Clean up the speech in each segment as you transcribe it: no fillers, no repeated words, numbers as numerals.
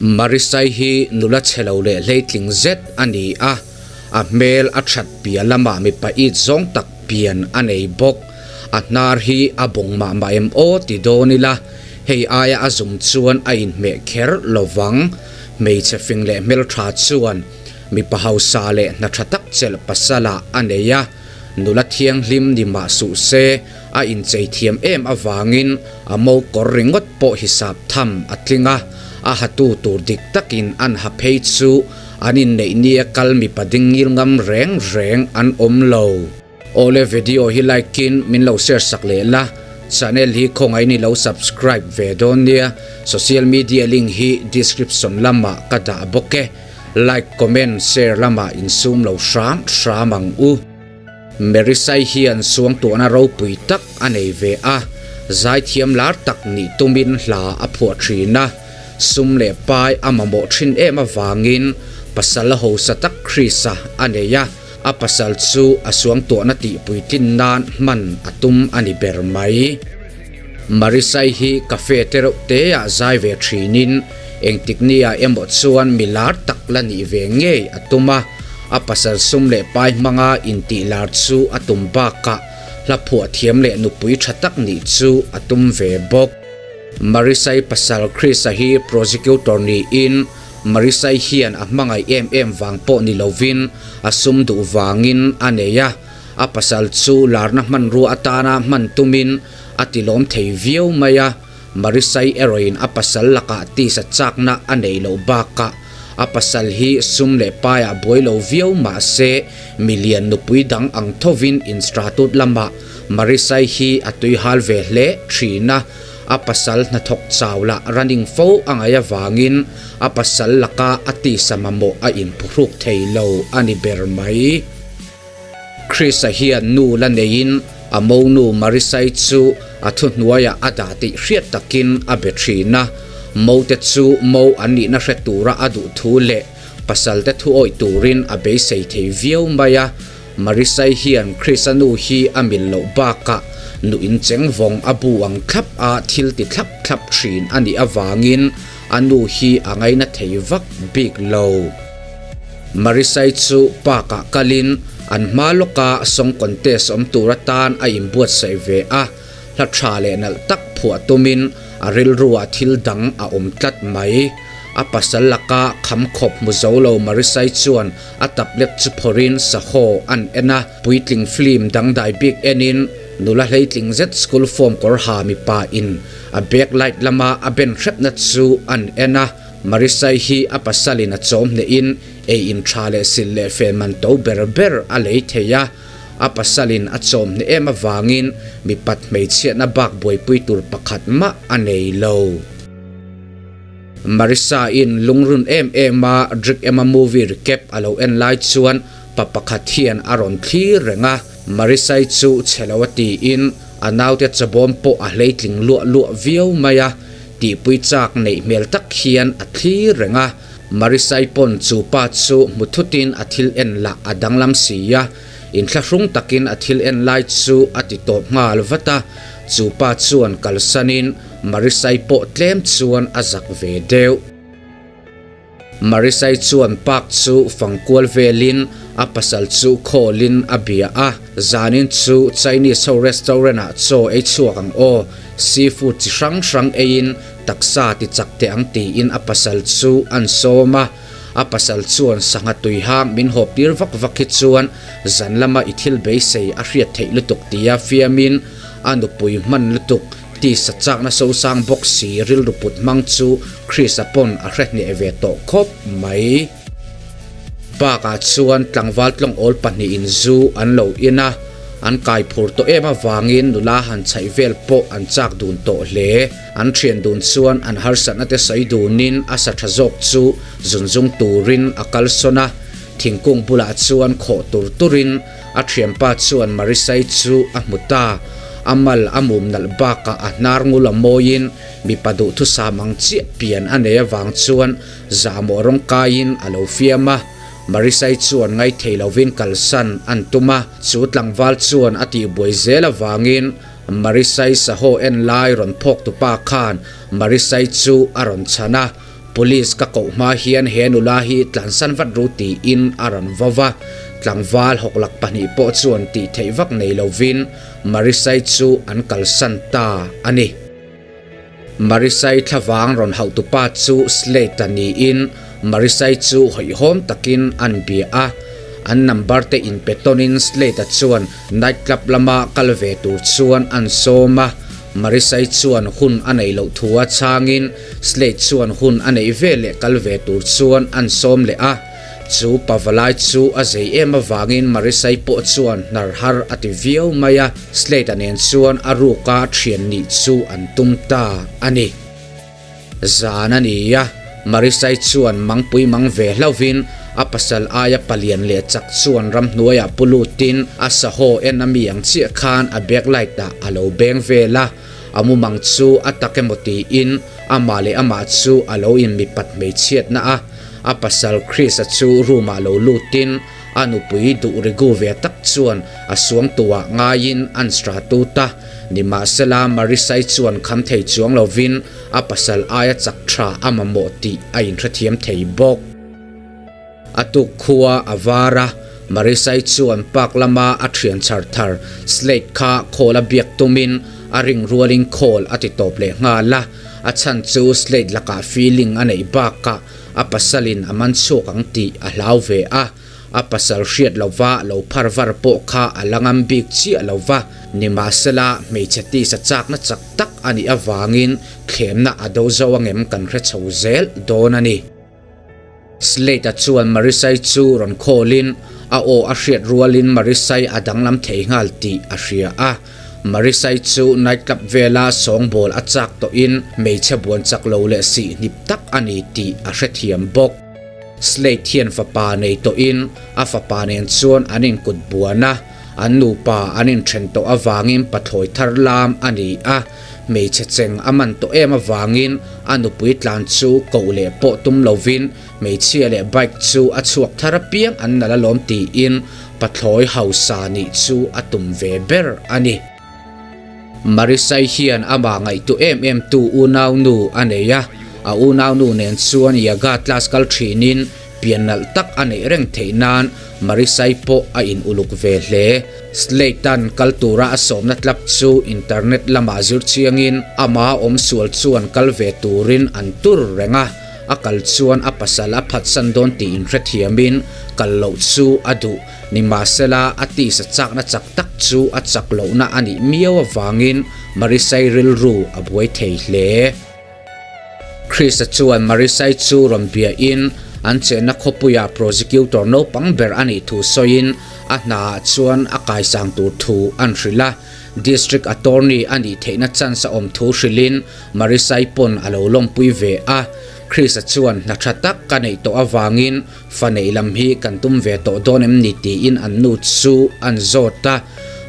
Marisai hi nula chhe lo leh hleitling zet a ni a, a hmel a that piah lamah mipa it zawng tak pian a nei bawk. A hnar hi a bawng mah mah em aw ti dawn ila, hei aia a zum chuan a inhmeh kher lo vang. Hmeichhe fing leh hmeltha chuan mipa hausa leh hna tha tak chelh pasalah a nei a, nula thianghlim ni mah suh se a inchei thiam em avangin a mo kawr ringawt pawh hisap tham a tling a, a hatu tur dik takin an ha phei chu an inneih nia kal mipa ding ngil ngam reng reng an awm lo. Awle video hi like in min lo share sak leh la, channel hi khawngaih ni lo subscribe ve dawn nia, social media link hi description lamah ka dah bawk e, like comment share lamah insum lo hram hram ang u. Merisai hian suangtuahna ropui tak a nei ve a, zaithiam lar tak nih tumin hla a phuah thin a, sum leh pai a mamawh thin em avangin pasal hausa tak Krista a nei a, a pasal chu a suangtuahna tihpuitlin nan hman a tum a ni ber mai. Marisai hi cafe te reuh teah zai ve thinin engtik nia emaw chuan mi lar tak la nih ve ngei a tum a, a pasal sum leh pai hmanga intih lar chu a tum bakah hla phuah thiam leh nupui tha tak nih chu a tum ve bawk. Marisai pasal Chris-a hi prosecutor niin Marisai hian a hmangaih em em vang pawh ni lovin a sum duh vangin a nei a, a pasal chu larna hmanrua atana hman tumin a tilawm thei viau mai a. Marisai erawhin a pasal lakah tisa chakna a neih loh bakah a pasal hi sum leh paiah buai lo viau mah se milian nupui dang ang thovin instratut lamah Marisai hi a tuihal ve hle thin a, a pasal hnathawk chau lah running fo a ngaih avangin a pasal laka a tisa mamawh a inphuhruk thei lo a ni ber mai. Chris-a hian nu la neiin a monu Marisai chu a thuhnuaiah a dah tih hriat takin a be thin a. Mote chu mo an nihna hre tura a duh thu leh pasalte thu awih turin a beisei thei viau mai a. Marisai hian Chris-a nu hi a mil loh bakah nu incheng vawng a bu ang thlap a thil ti thlap thlap thin a nih avangin a nu hi a ngaina thei vak bik lo. Marisai chu park ah kalin an hma lawka song contest awm tur atan a inbuatsaih ve a, hla tha leh nalh tak phuah tumin a rilruah thil dang a awm tlat mai. A pasal laka kham khawp hmu zo lo Marisai chuan a tablet chu phawrhin sahaw an en a, puitling film dangdai bik enin nula hleitling zet school form kawr ha mipa in a backlight lama a ben hrepna chu an en a. Marisai hi a pasalin a chawm hnehin ei in tha leh sil leh fen man to ber ber a lei thei a, a pasalin a chawm hneh em avangin mipat hmeichhiatna bak buaipui tur pakhat mah a nei lo. Marisa-in lungrun em em a Drik Emma movie recap a lo en lai chuan pa pakhat hian a rawn thlir reng a, Marisai chu chhe lo a tiin a naute chawbawm pawh a hleitling luah luah viau mai a. Tihpui chak neih hmel tak hian a thlir reng a, Marisai pawn chu pa chu hmu thutin a thil en lah a danglam si a, inthlahrung takin a thil en lai chu a ti tawp nghal vat a, chu pa chuan kalsanin Marisai pawh tlem chuan a zak ve deuh. Marisai chuan park chu fang kual velin a pasal chu call-in a bia a, Zanin chu Chinese ho restaurant ah chaw ei chhuak ang aw, seafood chi hrang hrang eiin taksa ti chak teh ang tiin a pasal chu an sawm a. A pasal chuan sangha tui hang min haw pir vak vak hi chuan zan lama i thil beisei a hriat theih lutuk tia fiamin a nupui hman lutuk Tisa chakna sosang bawk si rilru put hmang chu Chris-a pawn a hre hneh ve tawh khawp mai. Bakah chuan tlangval tlawngawl pahnihin zu an lo in a, an kai phur tawh em avangin nula han chhaih vel pawh an chak dun tawh hle. An thian dun chuan an harsatna te sawi dunin a sa tha zawk chu zunzung turin a kalsawn a, thingkung bulah chuan khawh tur turin A thianpa chuan Marisai chu a hmu ta. A mal a mum nalh bakah a hnar ngul a mawiin mipa duhthusam ang chiah pian a nei avang chuan zahmawh rawng kaiin a lo fiam a. Marisai chuan ngaithei lovin kalsan an tum a, chu tlangval chuan a tihbuai zel avangin Marisai sahaw en lai rawn phawk tupa khan Marisai chu a rawn chhan a. Police ka koh hma hian he nula hi tlansan vat ru tiin a rawn vo va. Tlangval hawklak pahnih pawh chuan tih theih vak nei lovin Marisai chu an kalsan ta a ni. Marisai thlavang rawn hauhtupa chu Slate-a niin Marisai chu hawihhawm takin an bia a. An number te inpe tawnin Slate-a chuan night club lama kal ve tur chuan an sawm a. Marisai chuan hun a neih loh thu a chhangin Slade chuan hun a neih ve leh kal ve tur chuan an sawm leh a. Chu pavalai chu a zei em avangin Marisai pawh chuan hnar har a ti viau mai a, Slade-a nen chuan a ruka thian nih chu an tum ta a ni. Zan a ni a, Marisai chuan mangpui mang ve hlauhin a pasal aia palian leh chak chuan ramhnuaiah pu lutin a sahaw en a mi ang chiah khan a backlight ah a lo beng vel a, a mumang chu a tak emaw tiin amah leh amah chu a lo inmipat hmeichhiatna a, a pasal Chris-a chu room ah lo lutin a nupui duh rigu ve tak chuan a suangtuah ngaiin an sra tut a. Nimahsela, Marisai chuan kham thei chuang lovin a pasal aia chak tha a mamawh tih a inhrethiam thei bawk. A tuk khua a var a, Marisai chuan park lama a thian chhar thar Slade kha khawl a biak tumin a ring rualin khawl a ti tawp leh nghal a, a chhan chu Slade lakah feeling a neih bakah a pasalin a man chhuak ang tih a hlau ve a. A pasal hriat lova lo phar var pawh kha a la ngam bik chiah lo va, nimahsela hmeichhe tisa chakna chak tak a nih avangin thlemna a do zo angem kan hre chho zel dawn a ni. Slade-a chuan Marisai chu rawn khawlin a aw a hriat rualin Marisai a danglam thei nghal tih a hria a. Marisai chu night club vela sawngbawl a chak tawhin hmeichhe buan chak lo leh sihhnip tak a ni tih a hrethiam bawk. Slade hian fapa nei tawhin a fapa nen chuan an inkut buan a, an nupa an inthen tawh avangin pathlawi thar lam a ni a, hmeichhe cheng a man tawh em avangin a nupui tlan chu koh leh pawh tum lovin hmeichhia leh bike chu a chhuak thar apiang an nalh alawm tiin pathlawi hausa nih chu a tum ve ber a ni. Marisai hian amah ngaihtuah em em tu unaunu a nei a, a unaunu nen chuan Yaga class kal thinin pian nalh tak a neih reng theih nan Marisai pawh a in uluk ve hle. Slate-a'n kal tura a sawmna tlap chu internet lamah zir chiangin ama awm sual chuan kal ve turin an tur reng a, a kal chuan a pasal a phatsan dawn tih inhrethiamin kal loh chu a duh. Nimahsela, a tisa chakna chak tak chu a chak lohna a nih miau avangin Marisai rilru a buai thei hle. Krista chuan Marisai chu rawn biahin an chenna khawpuiah prosecutor naupang ber a nih thu sawiin a hnaah chuan a kaisang tur thu an hrilh a. District Attorney a nih theihna chance a awm thu hrilhin Marisai pawn a lo lawmpui ve a. Krista chuan hna tha tak ka neih tawh avangin Fa neih lam hi kan tum ve tawh dawn em ni tiin an nu chu an zawt a,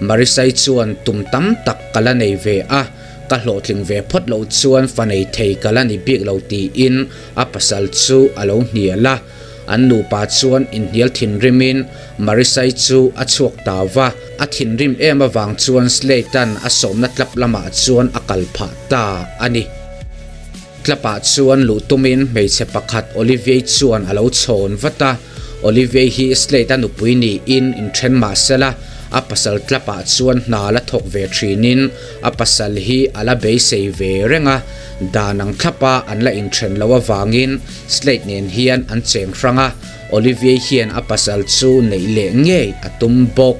Marisai chuan tum tam tak ka la nei ve a, ka hlawhtling ve phawt loh chuan fa nei thei ka la ni bik lo tiin a pasal chu a lo hnial a. An nupa chuan inhnial thinrimin Marisai chu a chhuak ta va, a thinrim em avang chuan Slate-a'n a sawmna tlap lamah chuan a kal phah ta a ni. Tlapah chuan luh tumin hmeichhe pakhat Olivier chuan a lo chhawn vat a, Olivier hi Slade-a nupui niin inthen mah sela, a pasal tlapah chuan hna la thawk ve thinin a pasal hi a la beisei ve reng a, dan ang thlapa an la inthen loh avangin Slade nen hian an cheng hrang a, Olivier hian a pasal chu neih leh ngei a tum bawk.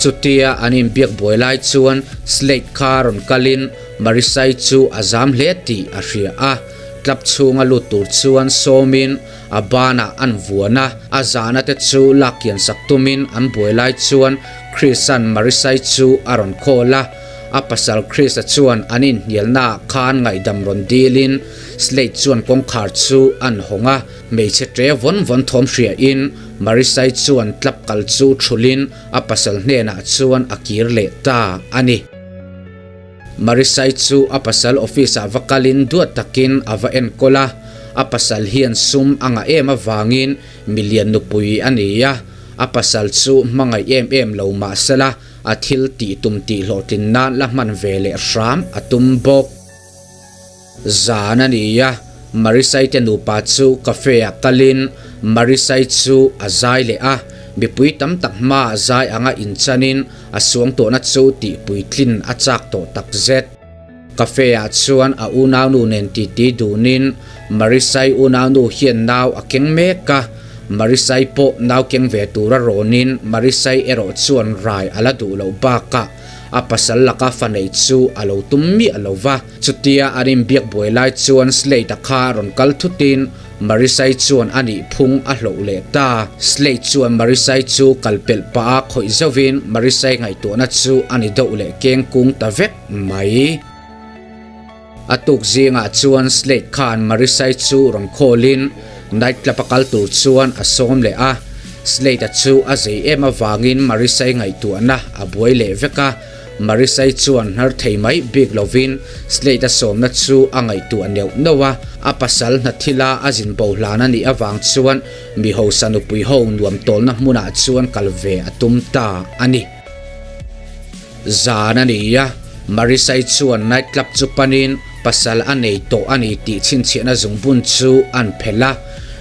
Chutia an inbiak buai lai chuan Slade kha rawn kalin Marisai chu a zam hle tih a hria a. Club chhunga lut tur chuan sawmin a banah an vuan a, a zahna te chu lak kian sak tumin an buai lai chuan Chris-a'n Marisai chu a rawn call a. A pasal Chris-a chuan an inhnialnaah khan ngaihdam rawn dilin Slade chuan kawngkhar chu an hawng a. Hmeichhe ṭe vawn vawn thawm hriain Marisai chuan tlap kal chu thulin a pasal hnenah chuan a kir leh ta a ni. Marisai chu a pasal office-ah va kalin duat takin a va enkawl a, a pasal hian sum a ngah em avangin milian nupui a ni a, a pasal chu hmangaih em em lo mahsela a thil tih tum tih hlawhtlin nan la hman ve leh hram a tum bawk. Zan a ni a, Marisai te nupa chu cafe ah kalin Marisai chu a zai leh a, mipui tam tak hmaah zai anga inchanin a suangtuahna chu tihpuitlin a chak tawh takzet. Cafe ah chuan a unaunu nen titi dunin Marisai unaunu hian nau a keng mek a, Marisai pawh nau keng ve tura rawnin Marisai erawh chuan rai a la duh loh bakah a pasal laka fa nei chu a lo tum miah lo va. Chutia an inbiak buai lai chuan Slade-a kha rawn kal thutin Marisai chuan a nih phung a hloh leh ta. Slade chuan Marisai chu kal pelh pah a khawih zauhin Marisai ngaihtuahna chu a ni deuh leh keng kung ta vek mai. A tuk zingah chuan Slade khan Marisai chu rawn khawlin night club a kal tur chuan a sawm leh a. Slade-a chu a zei em avangin Marisai ngaihtuahna a buai leh vek a. Marisai chuan hnar thei mai bik lovin Slade-a sawmna chu a ngaihtuah neuh neuh a. A pasal hna thila a zin bo hlan a nih avang chuan mi hausa nupui ho nuam tawlna hmunah chuan kal ve a tum ta a ni. Zan a ni a, Marisai chuan night club chu panin pasal a nei tawh a ni tih chhinchhiahna zungbun chu an phelh a.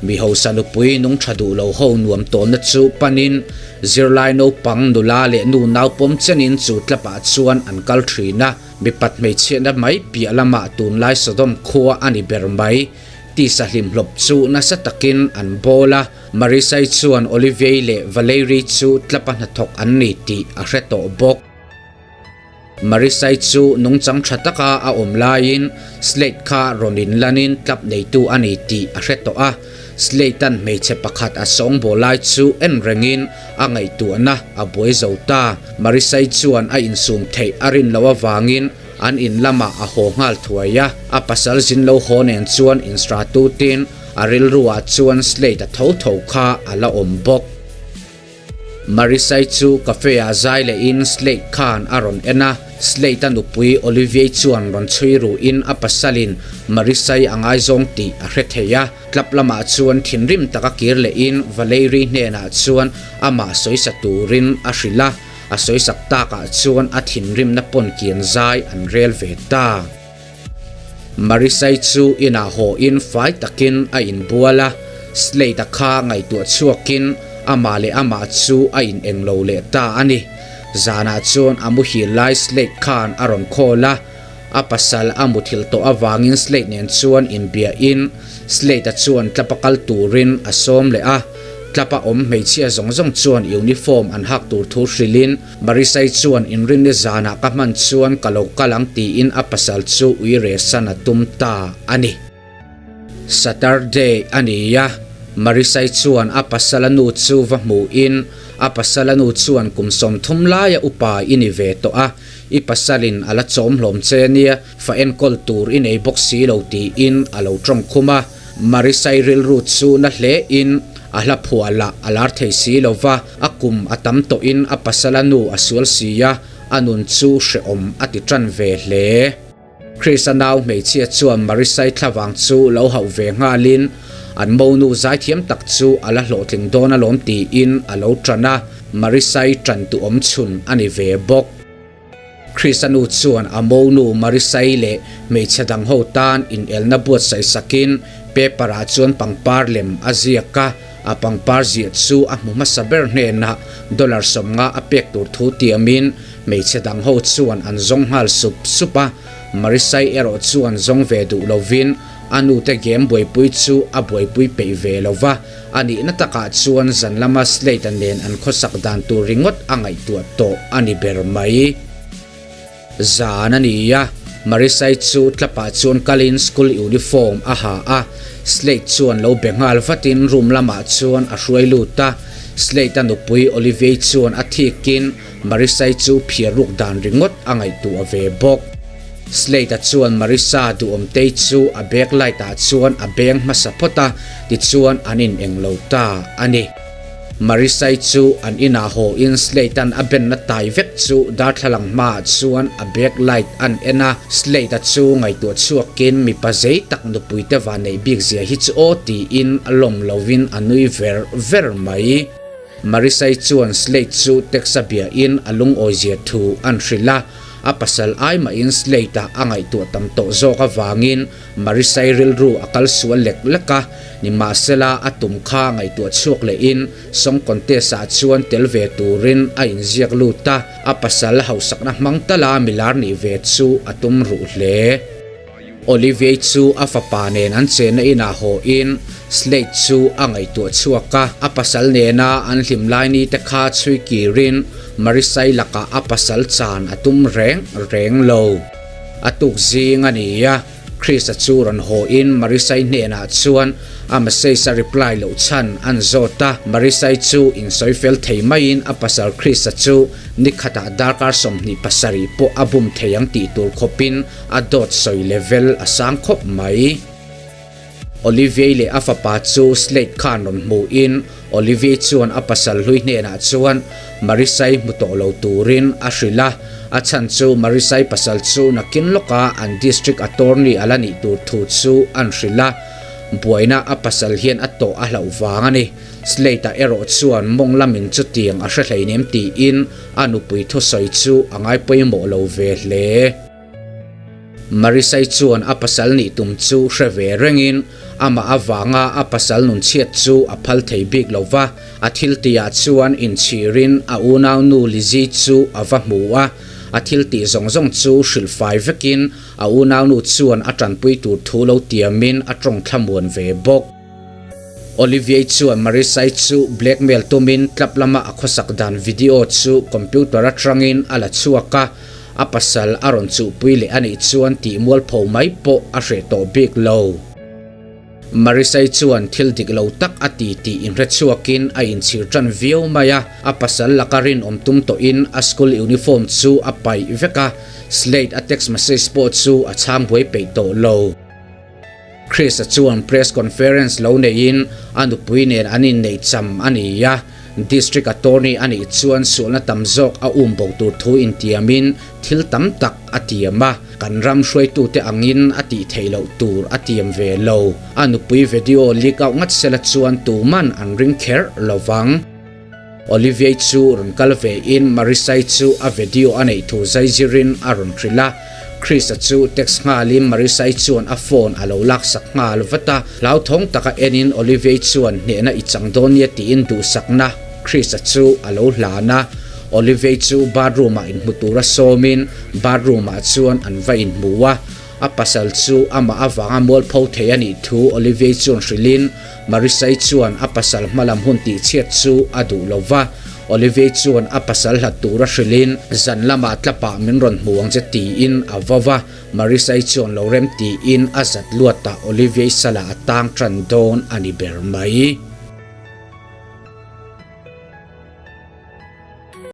Mi hausa nupui nung tha duh lo ho nuam tawlna chu panin zirlai naupang nula leh nu naupawm chenin chu club ah chuan an kal thin a. Mipat hmeichhiatna mai piah lamah tunlai Sodom khua a ni ber mai. Tisa hlimhlawp chu nasa takin an bawl a. Marisai chuan Olivier leh Valerie chu tlapa hnathawk an ni tih a hre tawh bawk. Marisai chu nungchang tha taka a awm laiin Slade kha rawn inlanin tlap neitu a ni tih a hre tawh a. Slade-a'n hmeichhe pakhat a sawngbawl lai chu en rengin a ngaihtuahna a buai zo ta. Marisai chuan a insum theih a rin loh avangin an in lamah a haw nghal thuai a. A pasal zin lo haw nen chuan instratutin A rilruah chuan Slade a tho tho kha a la awm bawk. Marisai chu cafe ah zai lehin Slade khan a rawn en a, Slade a nupui Olivier chuan rawn chhui ruhin a pasalin Marisai a ngaizawng tih a hre thei a. Club lamah chuan thinrim taka kir lehin Valerie hnenah chuan amah sawisa turin a hrilh a, a sawisak takah chuan a thinrimna pawn kian zai an rel ve ta. Marisai chu inah haw in fai takin a inbual a, Slade-a kha ngaihtuah chhuakin amah leh amah chu a in englo leh ta a ni. Zanah chuan a muhil lai Slade khan a rawn call a, a pasal a muthilh tawh avangin Slade nen chuan inbiahin Slade-a chuan tlapa kal turin a sawm leh a, tlapa awm hmeichhia zawng zawng chuan uniform an hak tur thu hrilhin Marisai chuan inrinni zanah ka hman chuan ka lo kal ang tiin a pasal chu ui resan a tum ta a ni. Saturday a ni a, Marisai chuan a pasala nu chu va hmuhin a pasala nu chuan kum 30 laia upa i ni ve tawh a, i pasalin a la chawm hlawm che nia, fa enkawl tur i nei bawk si lo tiin a lo tawng khum a. Marisai rilru chu na hle in a hla phuah lah a lar thei si lo va, a kum a tam tawh in a pasal a nu a sual si a, a nun chu hrehawm a ti tan ve hle. Chris-a nau hmeichhia chuan Marisai thlavang chu lo hauh ve nghal in an monu zaithiam tak chu a la hlawhtling dawn alawm tiin a lo tan a, Marisai tan tu awm chhun a ni ve bawk. Krista nu chuan a monu Marisai leh hmeichhe dang ho tan inelna buatsaih sakin paper ah chuan pangpar lem a ziak a, a pangpar ziah chu a hmu hmasa ber hnenah dollar 50 a pek tur thu tiamin hmeichhe dang ho chuan an zawng nghal sup sup a, Marisai erawh chuan zawng ve duh lovin a nute game buaipui chu a buaipui peih ve lo va. A nihna takah chuan zan lama Slade-a nen an khawsak dan tur ringawt a ngaihtuah tawh a ni ber mai. Zan a ni a, Marisai chu tlapah chuan kalin school uniform a ha a, Slade chuan lo be nghal vatin room lamah chuan a hruai lut a. Slade-a nupui Olivier chuan a thikin Marisai chu phiar ruk dan ringawt a ngaihtuah ve bawk. Slade-a chuan Marissa duhawmtei chu a back light-ah chuan a beng hmasa phawt a, tichuan an in englo ta a ni. Marissa-i chu an inah haw in Slade-a'n a benna tai vek chu darthlalang hmaah chuan a back light an en a, Slade-a chu ngaihtuah chhuakin mipa zei tak nupuite van neih bik zia hi chu aw tiin a lawm lovin a nui ver ver mai. Marissa-i chuan Slade chu text-a biahin a lungawizia thu an hrilh a. A pasal ai mahin Slade-a a ngaihtuah tam tawh zawk avangin Marisai rilru a kal sual lek lek a, nimahsela a tum kha ngaihtuah chhuak lehin song contest-ah chuan tel ve turin a inziak lut a, a pasal hausakna hmang tala milar nih ve chu a tum ruh hle. Olivier chu a fapa nen an chenna inah haw-in Slade chu a ngaihtuah chhuak a, a pasal nena an hlim lai ni te kha chhui kirin Marisai lakah a pasal chan a tum reng reng lo. A tuk zing a ni a, Chris-a chu rawn haw in Marisai hnenah chuan a message a reply loh chhan an zawt a, Marisai chu insawi fel thei maiin a pasal Chris-a chu nikhatah darkar 27 pawh a bum thei ang tih tur khawpin a dawt sawi level a sang khawp mai. Olivier leh a fapa chu Slade khan rawn hmuhin Olivier chuan a pasal hlui hnenah chuan Marisai hmu tawh lo turin a hrilh a, a chhan chu Marisai pasal chu nakin lawka an district attorney a la nih tur thu chu an hrilh a, buaina a pasal hian a tawh a hlauh vang a ni. Slade-a erawh chuan mawng lamin chutiang a hre hleinem tiin a nupui thusawi chu a ngai pawimawh lo ve hle. Marisai chuan a pasal nih tum chu hre ve rengin amah avanga a pasal nun chhiat chu a phal thei bik lo va, a thil tihah chuan inchhirin a unaunu Lizzie chu a va hmu a, a thil tih zawng zawng chu hrilh fai vekin a unaunu chuan a tanpui tur thu lo tiamin a tawng thlamuan ve bawk. Olivier chuan Marisai chu blackmail tumin club lama a khawsak dan video chu computer atangin a la chhuak a, A pasal a rawn chuhpui leh a nih chuan tih mualpho mai pawh a hreh tawh bik lo. Marisai chuan thil dik lo tak a ti tih inhre chhuakin a inchhir tan viau mai a, a pasal laka rinawm tum tawhin a school uniform chu a paih vek a, Slade a text message pawh chu a chhang buai peih tawh lo. Chris-a chuan press conference lo neiin a nupui nen an inneih cham a ni a, District Attorney a nih chuan sualna tam zawk a um bo tur thu intiamin thil tam tak a tiam a, kan ram hruaitute angin a tih theih loh tur a tiam ve lo. A nupui video leak out ngat sela chuan tuman an ring kher lo vang. Olivier chu rawn kal ve in Marisai chu a video a neih thu zai zirin a rawn hrilh a, Chris-a chu text nghalin Marisai chuan a phone a lo laksak nghal vat a, hlauthawng taka enin Olivier chuan hnehna i chang dawn nia tiin duhsakna Chris-a chu a lo hlan a, Olivier chu bathroom ah inhmu tura sawmin bathroom ah chuan an va inhmu a, A pasal chu amah avanga mualpho thei a nih thu Olivier chuan hrilhin Marisai chuan a pasal hmalam hun tihchhiat chu a duh lo va. Olivier chuan a pasal hlat tura hrilhin zan lamah tlapah min rawn hmu ang che tiin a vo va. Marisai chuan lo rem tiin a zat luatah Olivier salah a tang tan dawn a ni ber mai.